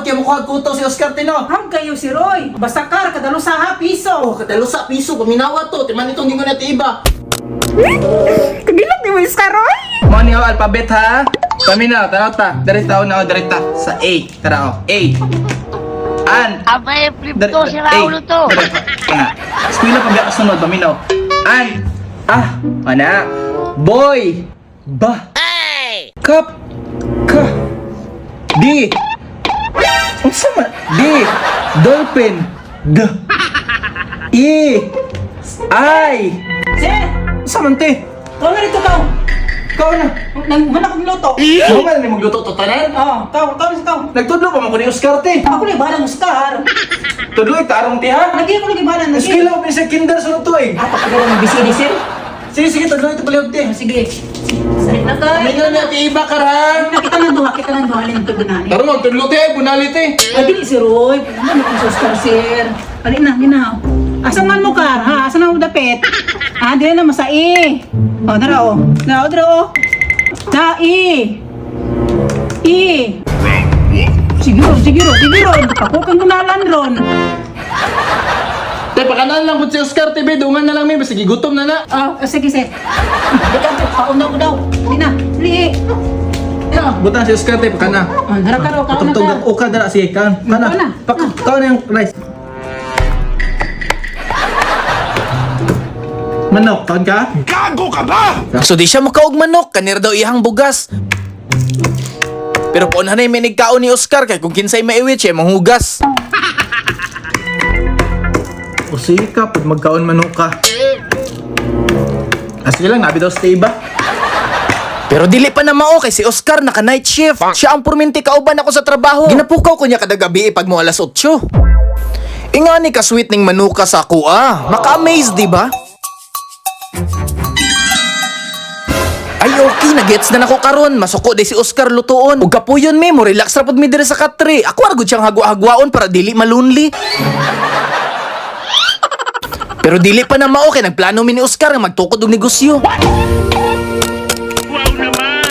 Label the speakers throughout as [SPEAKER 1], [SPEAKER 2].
[SPEAKER 1] Unyaon kay mo kuha kuto si Oscar Tino.
[SPEAKER 2] Ham kayo si Roy. Basta kar kadalo sa ha piso.
[SPEAKER 1] Oh, kadalo sa piso paminawa to. Timan itong gingon natin iba.
[SPEAKER 2] Kagilak ni mo Oscar Roy.
[SPEAKER 1] Mo ni oh, alphabet ha. Paminaw, tanaw ta. Dari tao na oh, dari ta sa A. Tara oh, A. An.
[SPEAKER 3] Abay, flip to, si Raulo to.
[SPEAKER 1] Dari, ana. Eskwela pa biya kasunod paminaw. An. Ah, ana. Boy. Ba. Kap. Ka. D. Unsa man? D. Dolphin. D. E. I.
[SPEAKER 2] Sir,
[SPEAKER 1] Unsa man te?
[SPEAKER 2] ikaw na rito kaw.
[SPEAKER 1] Ikaw na.
[SPEAKER 2] Nang man akong luto.
[SPEAKER 1] Ikaw man ni magluto to tanan.
[SPEAKER 2] Oh, kaw, kaw na kaw.
[SPEAKER 1] Nagtudlo pa man ko ni Oscar te.
[SPEAKER 2] Ako na bahala ng Oscar.
[SPEAKER 1] Tudlo tarong te ha.
[SPEAKER 2] Lagi ako lagi bahala lagi.
[SPEAKER 1] Eskwela pa sa kinder sunod to eh.
[SPEAKER 2] Ah, pagkagawa ng busy ni sir.
[SPEAKER 1] Sige sige, tudlo ito palihog te.
[SPEAKER 2] Sige. Salit na kay.
[SPEAKER 1] Mingon na ti iba karan.
[SPEAKER 2] Nakita nang duha, kita nang duha alin to gunani.
[SPEAKER 1] Taro mo tudlo te, bunali te.
[SPEAKER 2] Ay, dili si Roy. Ano kung sa Oscar, sir? Ali na, ginaw. Asa man mo kar, ha? Asa na mo dapit? Ha, dili na masa E. Oh, nara oh. Nara oh, dara oh. Na E. E. Sige ron, sige ron, sige ron. Ako kang gunalan ron.
[SPEAKER 1] Te pakanan lang pud si Oscar te be, dungan na lang mi basta gigutom na na.
[SPEAKER 2] Oh, oh, sige, sige. Dika, kaon na ko daw. Dili na, dili.
[SPEAKER 1] Butan si Oscar te pakana.
[SPEAKER 2] Oh, nara ka raw, kaon na
[SPEAKER 1] Tugtog
[SPEAKER 2] ka.
[SPEAKER 1] ang uka dara sige kan. Kana.
[SPEAKER 2] Kaon na.
[SPEAKER 1] Pak kaon na yung rice. Manok, kaon ka?
[SPEAKER 4] So di siya makaog manok, kanira daw iyang bugas. Pero paunhan na may nagkaon ni Oscar kay kung kinsay maiwit siya manghugas.
[SPEAKER 1] O sige ka, pag magkaon manok ka. Ah, sige lang, nabi daw sa iba.
[SPEAKER 4] Pero dili pa na mao kay si Oscar naka night shift. Siya ang purminti kauban ako sa trabaho. Ginapukaw ko niya kada gabi pag mo alas 8. Ingani ka sweet ning manuka sa ako ah. Maka-amaze di ba? Ay okay, nagets na nako karon. Masuko di si Oscar lutuon. Ug kapuyon mi, mo relax ra pud mi diri sa katre. Ako ra gud siyang hagwa-hagwaon para dili malonely. Pero dili pa na mao kay nagplano mi ni Oscar nga magtukod og negosyo.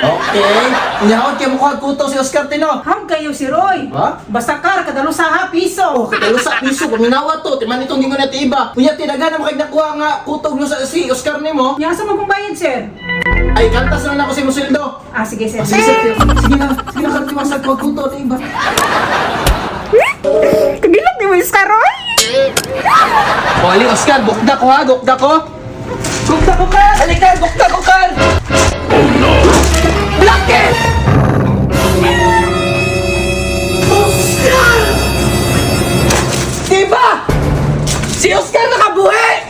[SPEAKER 1] Okay. Unyaon kay mo kuha kuto si Oscar Tino.
[SPEAKER 2] Ham kayo si Roy.
[SPEAKER 1] Ha?
[SPEAKER 2] Basta kar, kadalo sa ha, piso.
[SPEAKER 1] Oh, kadalo sa piso paminawa to. Timan itong gingon natin iba. Unya tinaga na makig nakuha nga kutog no sa si Oscar nimo.
[SPEAKER 2] Nya, asa man kong bayad, sir?
[SPEAKER 1] Ay kantas na lang ako sa imong sweldo.
[SPEAKER 2] Ah, sige, sir.
[SPEAKER 1] Ah, sige, sige, sige na, sige na karti masag kuha kuto na iba.
[SPEAKER 2] Kagilak ni mo Oscar, Roy.
[SPEAKER 1] O ali Oscar, bukda ko ha, bukda ko. Bukda ko ka! Halika, bukda ko ka! Oh no! Blanket! Oscar! Diba? Si Oscar nakabuhi!